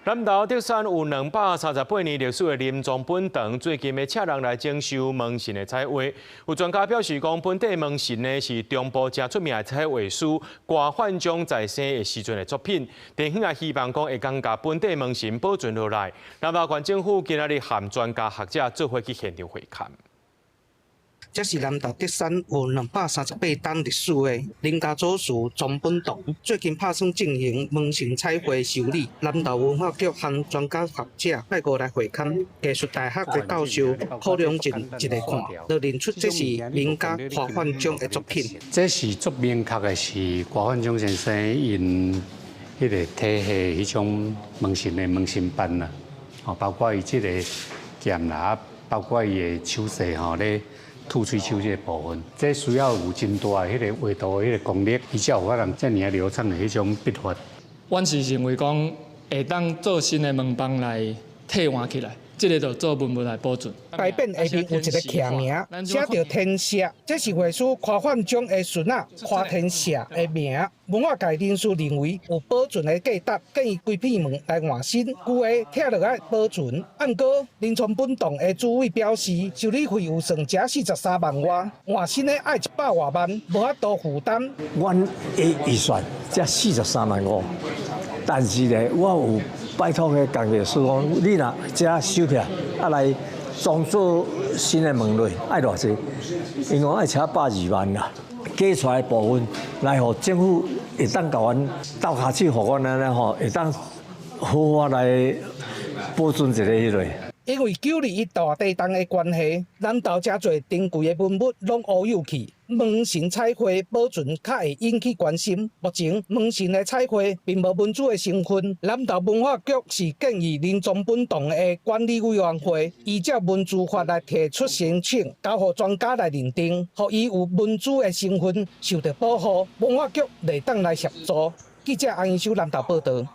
南投竹山有238年歷史的林莊本堂，最近欲請人來整修門神的彩畫。有專家表示講，本底門神呢是中部誠出名的彩畫師郭煥忠在生的時陣的作品。地方也希望講會當共本底門神保存落來。南投縣政府今仔日和專家學者做伙去現場會勘。這是南投竹山有238冬歷史的林家祖祠莊本堂，最近拍算進行門神彩繪修理。南投文化局和專家學者拜五來會勘，藝術大學的教授柯良進一个看，就認出這是名家柯煥忠的作品。這是足明確的是柯煥忠先生𪜶彼个體系彼種門神的門神範啦，哦，包括伊這个劍啦，包括伊的手勢吼咧。吐喙手這个部分，這需要有真大的彼个畫圖的彼個功力，伊才有可能遮爾仔流暢的彼種筆法。阮是認為講會當做新的門枋來替換起來，這个就做文物來保存。牌匾下面有一个徛名，寫著天社，這是畫師柯煥忠的孫仔柯天社的名。文化界人士認為有保存的價值，建議規片門來換新，舊的拆落來保存。毋過林聰本堂的主委表示，修理費有算才43萬外，換新的愛100外萬，無法度負擔。阮的預算才43萬5，但是咧，我有拜託个工藝師講，你若這收起來，啊來裝做新的門內，愛偌濟？𪜶講愛差120萬啦。加出來的部分來予政府會當共阮鬥跤手，予阮按呢吼，會當好好來保存一下彼个。因為9·21大地動的關係，南投誠濟珍貴的文物攏烏有去，門神彩繪保存較會引起關心。目前門神的彩繪並無文資的成分，南投文化局是建議林莊本堂的管理委員會依照文資法來提出申請，交予專家來認定，予伊有文資的成分受到保護。文化局會當來協助。記者安英修南投報導。